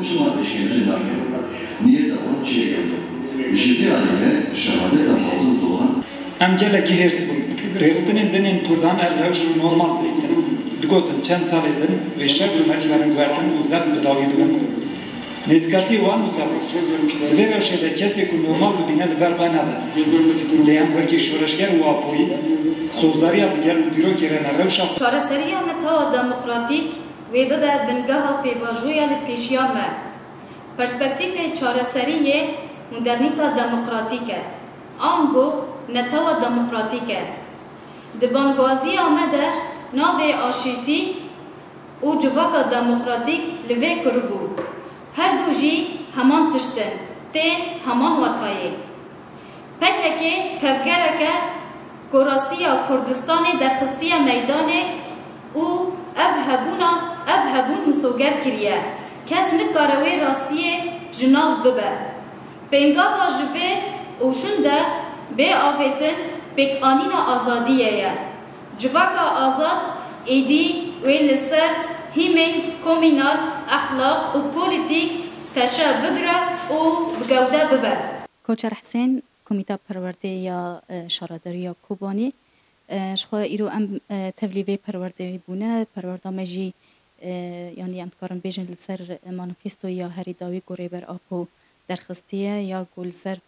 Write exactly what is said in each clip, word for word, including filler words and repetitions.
Çima eşkence nakin? Niyeta wan çi ye? Ji vê alî ve şehadeta Fazil Dogan. Em gelekî hêrs bûn. Rêxistinên dinên Kurdan ev rewş normal didîtin. Digotin çend salê din vê şer û merg werin guhertin û zeft bi dawî dibin. Nêzîkatiyê wan wisa bû. Di vê rewşê de kesê ku normal bibîne li ber xwe nade. Lê em wekî şoreşger û apoyî sozdariya bi gel û dîrokê re ne rewşa xwe. Çareseriya netewa demokratîk wê bibe bingeha pêvajoya li pêşiya me. Perspektîfê çareseriyê modernîta demokratîk e, ango netewa demokratîk e. Di bangaziya me de navê aşîtî û civaka demokratîk li vê kiribû. Her du jî heman tişt in, tên heman watayê. P K K tevgerek e ku rastiya Kurdistanê derxistiye meydanê û ev hebûna, ev hebûn misoger kiriye. Kes nikare wê rastiyê ji nav bibe. Pêngava ji vê û şûn de bê avêtin pêkanîna azadiyê ye. Civaka azad êdî wê li ser hîmên komînal, exlaq û polîtîk teşe bigre û bi gewde bibe. Koçer Hisên, Komîta Perwerdê ya, e, Şaredariya Kobanê. E, ji xwe îro em, e, tevlî vê perwerdeyê bûne. Perwerda me jî, e, yanî em dikarin bêjin li ser manifestoya herî dawî ku Rêber Apo derxistiye ya ku li ser,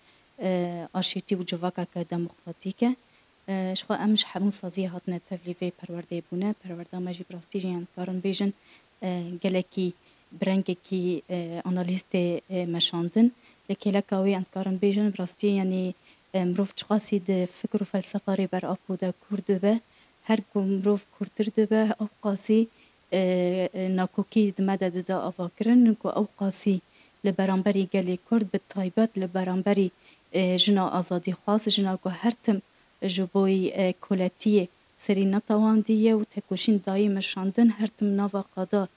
e, aşîtî û civakeke demokratîk e. E, ji xwe em ji hemû saziyê hatine tevlî vê perwerdeyê bûne. Perwerda me jî bi rastî jî em dikarin bêjin, e, gelekî bi rengekî, e, analîz tê, e, meşandin. Li kêleka wê em dikarin bêjin, bi rastî, yanî, e, mirov çiqasî di fikr û felsefa Rêber Apo de kûr dibe, her ku mirov kûrtir dibe, ew qasî, e, e, nakokî di me de dide avakirin, ku ew qasî li beramberî gelê Kurd, bi taybet li beramberî, e, jina azadîxwaz, jina ku her tim ji bo, e, koletiyê serî netewandî ye û tekoşîn dayî meşandin, her tim nava qada,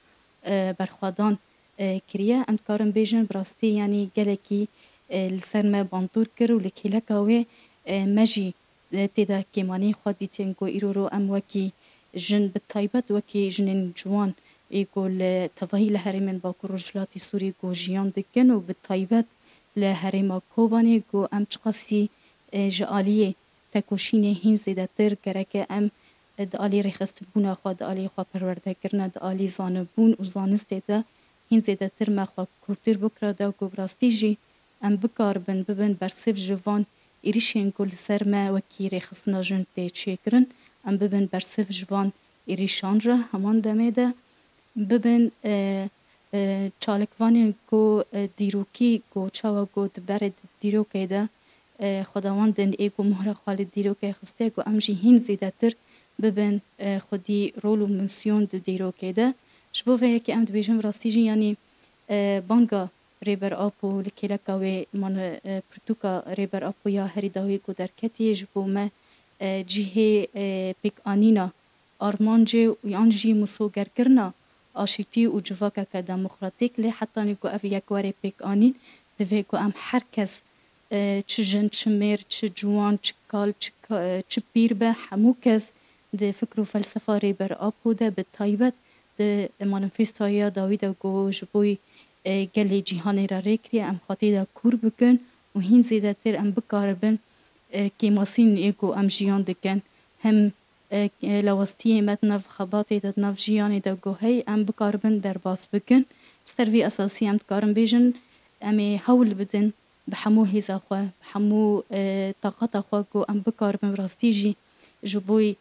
e, berxwedan, e, kiriye. Em dikarin bêjin, bi rastî, yanî gelekî, e, li ser me bandor kir û li kêleka wê, e, me jî, e, tê de kêmanî xwe dîtin ku îro ro em wekî jin, bi taybet wekî jinên ciwan ê ku li tevahî li herêmên Bakur Rojhilatê Sûrî ku jiyan dikin û bi taybet li herêma Kobanê ku em çiqasî, e, ji aliyê tekoşînê hîn zêdetir gereke em, e, di alî rêxistinbûna xwe, di alî xwe perwerdekirina, di alî zanibûn û zanistê de hîn zêdetir me xwe kûrtir bikira de ku bi rastî jî em bikaribin bibin bersiv ji van êrîşên ku li ser me wekî rêxistina jin tê çêkirin, em bibin bersiv ji van êrîşan re, heman demê de bibin, e, e, çalakvanên ku, e, dîrokî ku çawa ku di berê di dîrokê de, e, xwedawendin ê ku mohra xwe li dîrokê xistiye ku em jî hîn zêdetir bibin, e, xwedî rol û misyon di dîrokê de. Ji bo vê yekê em dibêjin bi rastî jî, yanî, e, banga Rêber Apo li kêleka wê, man, e, pirtûka Rêber Apo ya herî dawî ku derketiye ji bo me, e, cihê, e, pêkanîna armancê û yan jî misogerkirina aşîtî û civakeke demokratîk, lê hetanî ku ev yek were pêkanîn, divê ku em her kes, e, çi jin, çi mêr, çi ciwan, çi kal, çi ka-, e, çi pîr be, hemû kes di fikr û felsefa Rêber Apo de, bi taybet di manifestoya dawî de ku ji bo, e, gelê cîhanê re rê kiriye, em xwe tê de kûr bikin û hîn zêdetir em bikaribin, e, kêmasîn ê ku em jiyan dikin, hem, e, e, lawastiyê me di nav xebatê de, di nav jiyanê de ku hey, em bikaribin derbas bikin. Ji ser vî esasî em dikarin bêjin, em ê hewl bidin bi hemû hêza xwe, bi hemû, e, taqata xwe ku em bikaribin rastî jî ji bo, e,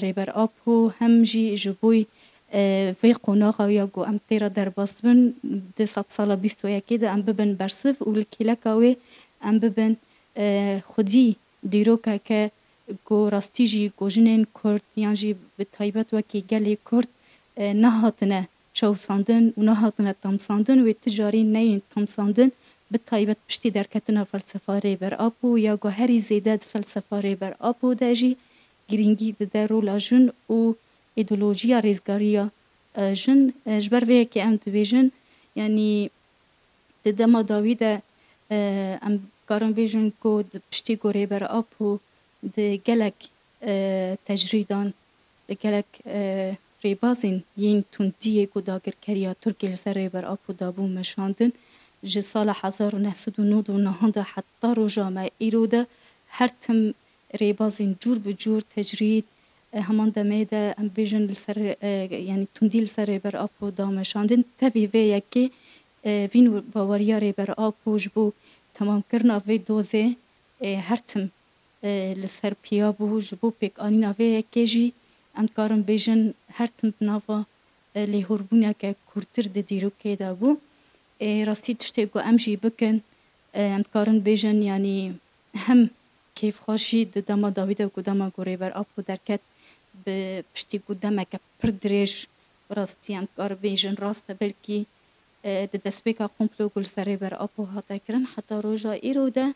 Rêber Apo hem jî ji bo, e, vê qonaxa ya ku em tê re derbas dibin, di sedsala bîst û yekê de em bibin bersiv û li kêleka wê em bibin, e, xwedî dîrokeke ku rastî jî ku jinên Kurd yan jî bi taybet wekî gelê Kurd, e, nehatine çewsandin û nehatine temsandin, wê tu carî neyên temsandin, bi taybet piştî derketina felsefa Rêber Apo ya ku herî zêde di felsefa Rêber Apo de jî girîngî dide rola jin û îdeolojiya rêzgariya, e, jin. E, ji ber vê yekê em dibêjin, yanî di dema dawî de, e, em karin bêjin ku di piştî ku Rêber Apo di gelek, e, tecrîdan, di gelek, e, rêbazên yên tundiyê ku dagirkeriya Tirkiyê li ser Rêber Apo dabû meşandin, ji sala hezar û neh sed û nod û neh de heta roja me îro de her tim rêbazên cûr bi cûr tecrîd, e, heman demê de em bêjin li ser, e, yanî tundî li ser Rêber Apo da meşandin. Tevî vê yekê, e, vîn û baweriya Rêber Apo ji bo temamkirina vê dozê, e, her tim, e, li ser piya bû. Ji bo pêkanîna vê yekê jî em dikarin bêjin her tim bi nava, e, lêhorbûneke kûrtir di dîrokê de bû. E, rastî tiştê ku em jî bikin, e, em dikarin bêjin, yanî hem kêfxweşî di dema dawî de ku dema ku Rêber Apo derket, bi piştî ku demeke pir dirêj, bi rastî em dikar bêjin rast e, belkî, e, di destpêka komplo ku li ser Rêber Apo hate kirin, heta roja îro de,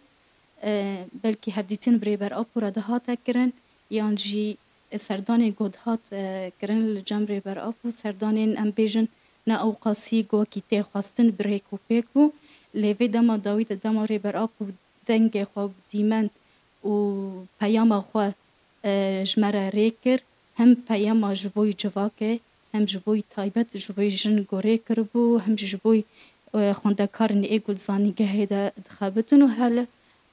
e, belkî hevdîtin bi Rêber Apo re dihate kirin, yan jî, e, serdanên ku dihat, e, kirin li cem Rêber Apo, serdanên em bêjin ne ewqasî ku wekî tê xwestin bi rêk û pêk bû. Lê vê dema dawî de dema Rêber Apo dengê xwe dîmend û peyama xwe, e, ji me re rê kir, hem peyama ji bo civakê, hem ji bo taybet ji bo jin gorê kiribû, hem jî ji bo, e, xwendekarên ê ku di zanîngehê de dixebitin û hele,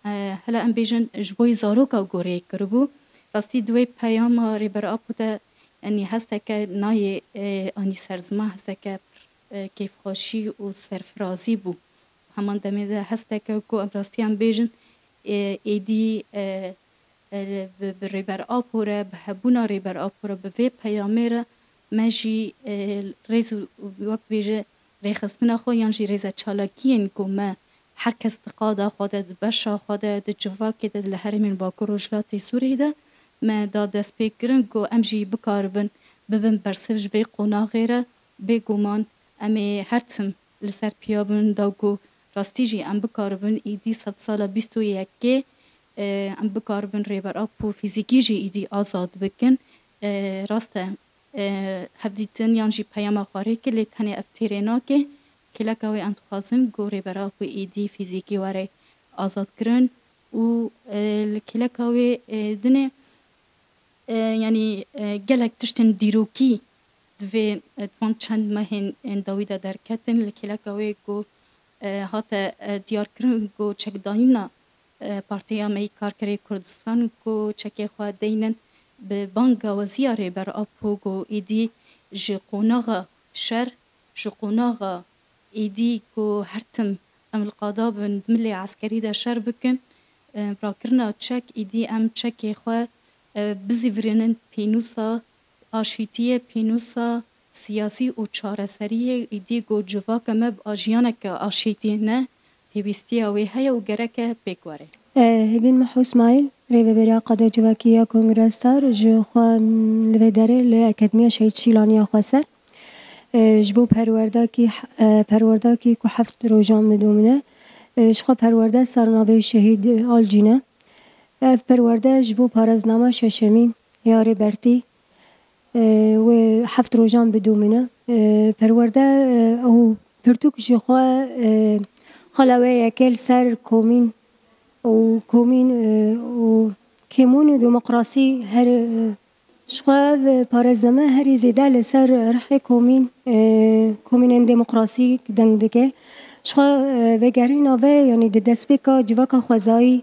e, hele em bêjin ji bo zaroka gorê kiribû. Rastî di wê peyama Rêber Apo de, yanî hesteke nayê, e, anî ser ziman, hesteke pir, e, kêfxweşî û serfirazî bû. Heman demê de hesteke ku em rastî em bêjin, e, êdî, e, e, bi, bi Rêber Apo re, bi hebûna Rêber Apo re, bi vê peyamê re me jî, e, rêz û, û wek bêje rêxistina xwe yan jî rêze çalakiyên ku me her kes di qada xwe de, di beşa xwe de, di civakê de, li herêmên Bakur Rojhilatê Sûriyê de me da destpêkirin ku em jî bikaribin bibin bersiv ji vê qonaxê re. Bêguman em ê her tim li ser piya bin da ku rastî jî em bikaribin êdî sedsala bîst û yekê, e, em bikaribin Rêber Apo fîzîkî jî êdî azad bikin. E, rast e, e, hevdîtin yan jî peyama xwe rê kir, lê tenê ev têrê nake. Kêleka wê em dixwazin ku Rêber Apo êdî fîzîkî were azad kirin û, e, li kêleka wê, e, dinê, e, yanî, e, gelek tiştên dîrokî di vê, e, di van çend mehên ên dawî de derketin. Li kêleka wê ku, e, hate, e, diyarkirin ku çekdayîna, e, Partiya me yî Karkerê Kurdistan ku çekê xwe deynin bi banga weziya Rêber Apo ku êdî ji qonaxa şer, ji qonaxa êdî ku her tim em li qada bin di milê eskerî de şer bikin, e, rakirina çek êdî em çekê xwe, e, bizîvirînin pênûsa aşîtiyê, pênûsa siyasî û çareseriyê êdî ku civaka me bi jiyaneke aşîtî ne, pêwîstiya wê heye û gereke pêk were. E, Hêdîn Miho Îsmaîl, Rêveberiya Qada Civakî ya Kongreya Star, ji xwe, m, li vê derê li Akademiya Şehîd Şîlanî ya Xweser, e, ji bo perwerdakî, e, perwerdakî ku heft rojan midomine, e, ji xwe perwerde ser navê Şehîd Alcîn e. Ev perwerde ji bo pareznama şeşemîn ya Rêbertî, e, wê heft rojan bidomîne. E, perwerde, e, ew pirtûk ji xwe, e, xala wê yekê li ser komîn û komîn, e, û kêmûn û demokrasî her, e, ji xwe ev parezname herî zêde li ser rihê komîn, e, komînên demokrasî deng dike. Ji xwe, e, vegerîna ve, yanî di destpêka civaka xwezayî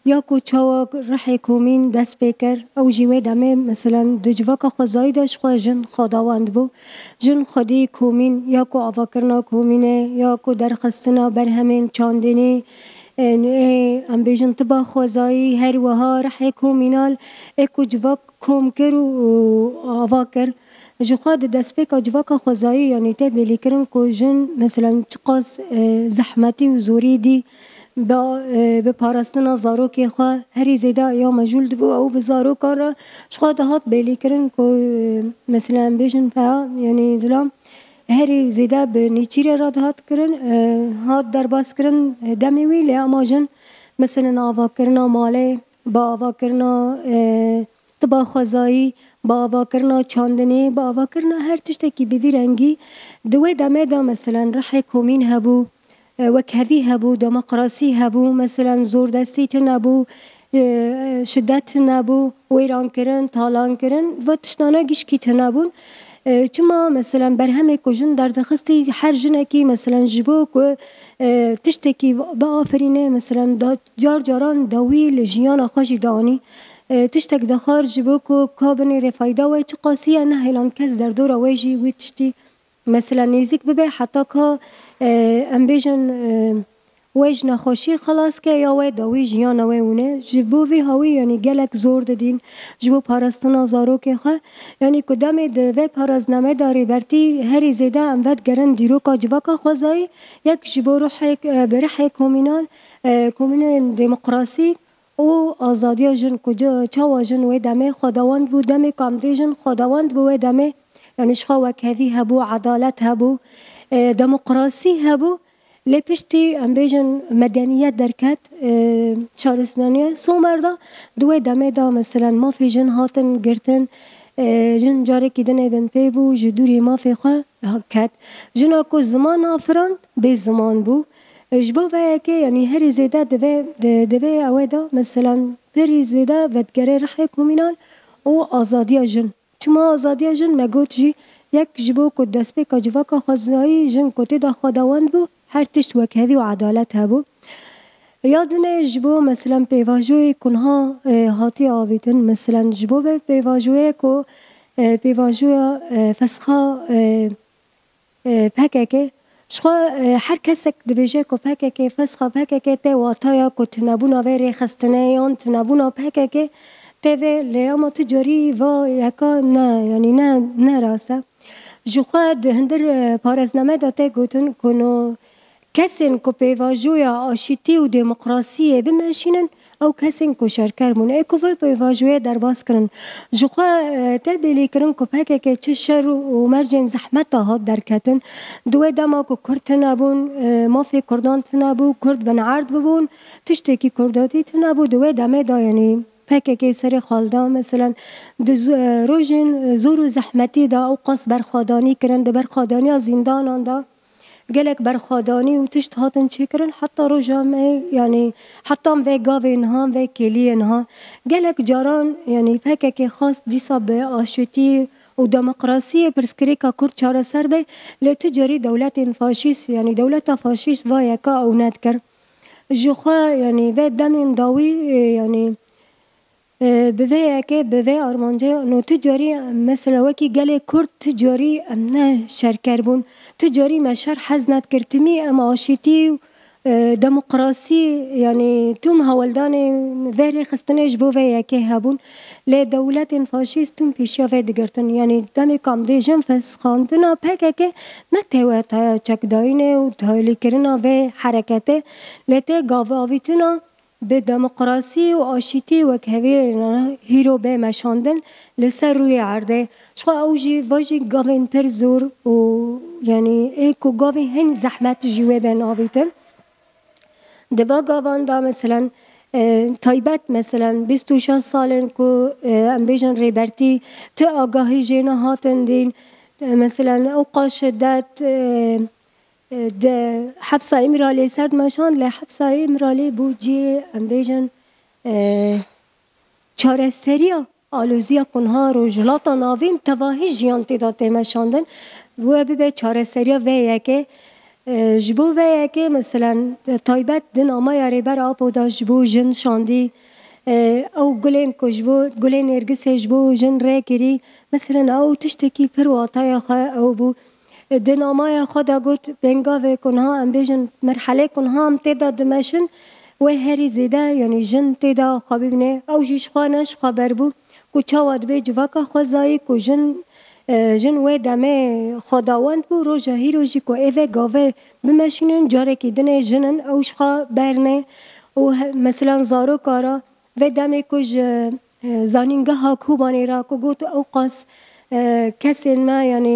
ya ku çawa rihê komîn dest pê kir, ew jî wê demê, meselen, di civaka xwezayî de ji xwe jin xwedawend bû. Jin xwedî komîn ya ku avakirina komînê, ya ku derxistina berhemên çandinî, e, ê, em bêjin tiba xwezayî, her wiha rihê komînal ê ku civak kom kir û, û ava kir. Ji xwe di destpêka civaka xwezayî, yanî tê bêlîkirin ku jin, meselen, çiqas, e, zehmetî û zorî dî bi, e, bi parastina zarokê xwe herî zêde ya mejûl dibû, ew bi zarokan re ji xwe dihat bêlîkirin ku, e, meselen, em bêjin peya, yanî zilam herî zêde bi nêçîrê re dihat kirin, e, hat derbas kirin, e, demê wî lê ema jin, meselen, avakirina malê, bi avakirina, e, tiba xwezayî, bi avakirina çandinê, bi avakirina her tiştekî bi vî rengî. Di wê demê de, meselen, rihê komîn hebû, e, wekhevî hebû, demokrasî hebû, meselen, zordestî tune bû, e, şidet tune bû, wêrankirin, talankirin, va tiştana gişkî tune bûn. E, çima, meselen, berhemê ku jin derdixistî, her jinekî, meselen, ji bo ku, e, tiştekî biafirîne, meselen, da, car caran dawî li jiyana xwe jî danî. E, tiştek dixwar ji bo ku ka binêre fayda wê çiqasî ye, nehêlan kes derdora wê jî wî tiştî, meselen, nêzîk bibe, heta ka, e, em bêjin, e, wê ji nexweşî xelas ke ya wê dawî jiyana wê wine. Ji bo vî hawî, yanî gelek zor didîn ji bo parastina zarokê xwe. Yanî ku demê di vê parasname de Rêbertî herî zêde em vedigerin dîroka civaka xwezayî, yek ji bo ruhê, e, bi rihê komînal, e, komînên demokrasî û azadiya jin, ku ca-, çawa jin wê demê xwedawend bû, demê ku em dê jin xwedawend bû wê demê, yanî ji xwe wekhevî hebû, edalet hebû, e, demokrasî hebû. Lê piştî, em bêjin, medeniyet derket, e, şaristaniyê Somer de, di wê demê de, meselen, mafê jin hatin girtin, e, jin carekî din ê binpê bû, ji dûrî mafê xwe ket. Jina ku ziman afirand, bê ziman bû. E, ji bo vê yekê, yanî herî zêde divê, di, divê ew ê de, meselen, pirî zêde vedigere rihê komînal û azadiya jin. Çima azadiya jin? Me got jî, yek ji bo ku destpêka civaka xwezayî jin ku tê de xwedawend bû, her tişt wekhevî û edalet hebû. Ya dinê ji bo, meselen, pêvajoyê ku niha, e, hatiye avîtin, meselen, ji bo vê pêvajoyê ku, e, pêvajoya, e, fesxa, e, e, P K K. Ji xwe, e, her kesek dibêje ku P K K, fesxa P K K tê wataya ku tunebûna vê rêxistinê yan tunebûna P K K tê vê, lê ama tu carî va yeka ne, yanî ne, ne rast e. Ji xwe di hindir, e, parêzname de tê gotin ku no kesên ku pêvajoya aşîtî û demokrasiyê bimeşînin, ew kesên ku şerker bûn, ê ku vê pêvajoyê derbas kirin. Ji xwe, e, tê bêlî kirin ku P K K çi şer û, û mercên zehmet de hat derketin. Di wê dema ku Kurd tune bûn, e, mafê Kurdan tune bû, Kurd binerd bibûn, tiştekî Kurdatî tune bû, di wê demê de, yanî P K K serê xwe li da, meselen, di z-, e, rojên, e, zor û zehmetî de ew qas berxwedanî kirin, di berxwedaniya zîndanan de, gelek berxwedanî û tişt hatin çêkirin, heta roja me, yanî heta vê gavê niha, vê kêliyê niha. Gelek caran, yanî P K K xwest dîsa bi aşitî û demokrasiyê pirsgirêka Kurd çareser be, lê tu carî dewletên faşîst, yanî dewleta faşîst va yeka ew nedikir. Ji xwe, yanî vê demên dawî, e, yanî E, bi vê yekê, bi vê armancê, no tu carî, mesela wekî gelê Kurd, tu carî em ne şerker bûn. Tu carî me şer hez nedikir. Timî em aşîtî û, e, demokrasî, yanî tûm hewldanê vê rêxistinê ji bo vê yekê hebûn. Lê dewletên faşîst tûm pêşiya vê digirtin. Yanî demê ku em dê jin fesxandina P K K ne tê wetaya çekdayînê û talîkirina vê hereketê, lê tê gavavîtina bi demokrasî û aşîtî wekheviyê hîro bê meşandin li ser rûyê erdê. Ji xwe ew jî, va jî gavên pir zor û, yanî, ê ku gavên hin zehmet jî wê bên avîtin. Di va gavan de, meselen, e, taybet, meselen, bîst û şeş salên ku, e, em bêjin Rêbertî, ti agahî jê nehatin dîn, e, meselen, ew qas şiddet, e, e, di hepsa Îmraliyê ser dimeşand, lê hepsa Îmraliyê bû cihê, em bêjin, e, çareseriya aloziya ku niha Rojhilata Navîn tevahî jiyan tê de tê meşandin, wê bibe çareseriya vê yekê. E, ji bo vê yekê, meselen, taybet di namaya Rêber Apo de ji bo jin şandî, e, ew gulên ku ji bo, gulên nêrgisê ji bo jin rê kirî, meselen, ew tiştekî pir wataya xwe ew bû. Di namaya xwe de got, pêngavê ku niha em bêjin, merhelê ku niha em tê de dimeşin, wê herî zêde, yanî jin tê de xwe bibîne. Ew jî ji xwe ne ji xwe ber bû ku çawa dibê civaka xwezayî ku jin, e, jin wê demê xwedawend bû, roja hîro jî ku ê vê gavê bimeşînin, carekî dinê jin in, ew ji xwe berne û he-, meselan zaroka re, vê demê ku ji, e, zanîngeha Kobanê re ku got ew qas, e, kesên me, yanî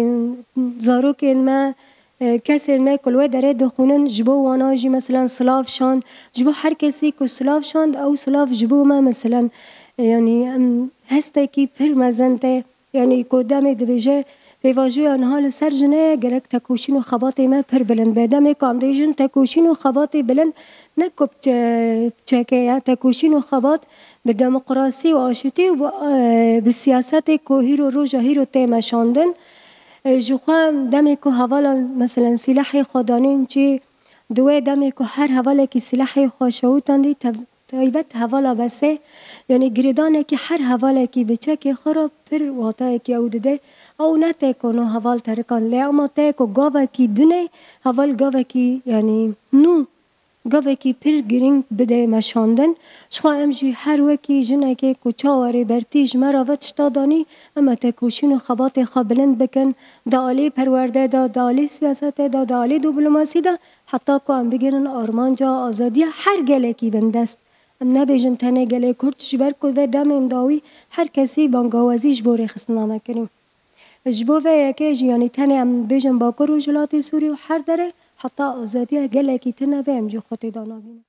zarokên me, e, kesên me ku li wê derê dixwînin, ji bo wana jî, meselan, silav şand, ji bo her kesî ku silav şand, ew silav ji bo me, meselan, e, yanî, em, hestekî pir mezin tê. Yanî ku demê dibêje, pêvajoya niha li ser jinê ye, gerek tekoşîn û xebatê me pir bilind be. Demê ku em dibêjin tekoşîn û xebatê bilind, ne ku bi çe-, bi çekê ye, tekoşîn û xebat bi demokrasî û aşitî û bi, e, bi siyasetê ku hîro roja hîro tê meşandin, Ji xwe demê ku hevalan, meselen, sîlehê xwe danîn çi, di wê demê ku her hevalekî sîlehê xwe şewitandî, te-, taybet hevala Besê, yanî girêdanekî her hevalekî bi çekê xwe re pir watayekî ew dide. Ew ne tê ku no heval terikan lê, ema tê ku gavekî dinê heval gavekî, yanî nû gavekî pir girîng bide meşandin. Jixwe em jî her wekî jinekê ku çawa Rêbertî ji me re ve tişta danî, em ê tekoşîn û xebatê xwe bilind bikin, di alî perwerde de, di alî siyasetê de, di alî dîplomasî de, heta ku em bigirin armanca azadiya her gelekî bindest. Em nebêjin tenê gelê Kurd, ji ber ku vê demên dawî her kesî bangawazî ji bo rêxistina me kirî. Ji bo vê yekê jî, yanî tenê em bêjin Bakur Rojhilatê Sûrî û her derê, heta azadiya gelekî tune be em jî xwe tê de nabînin.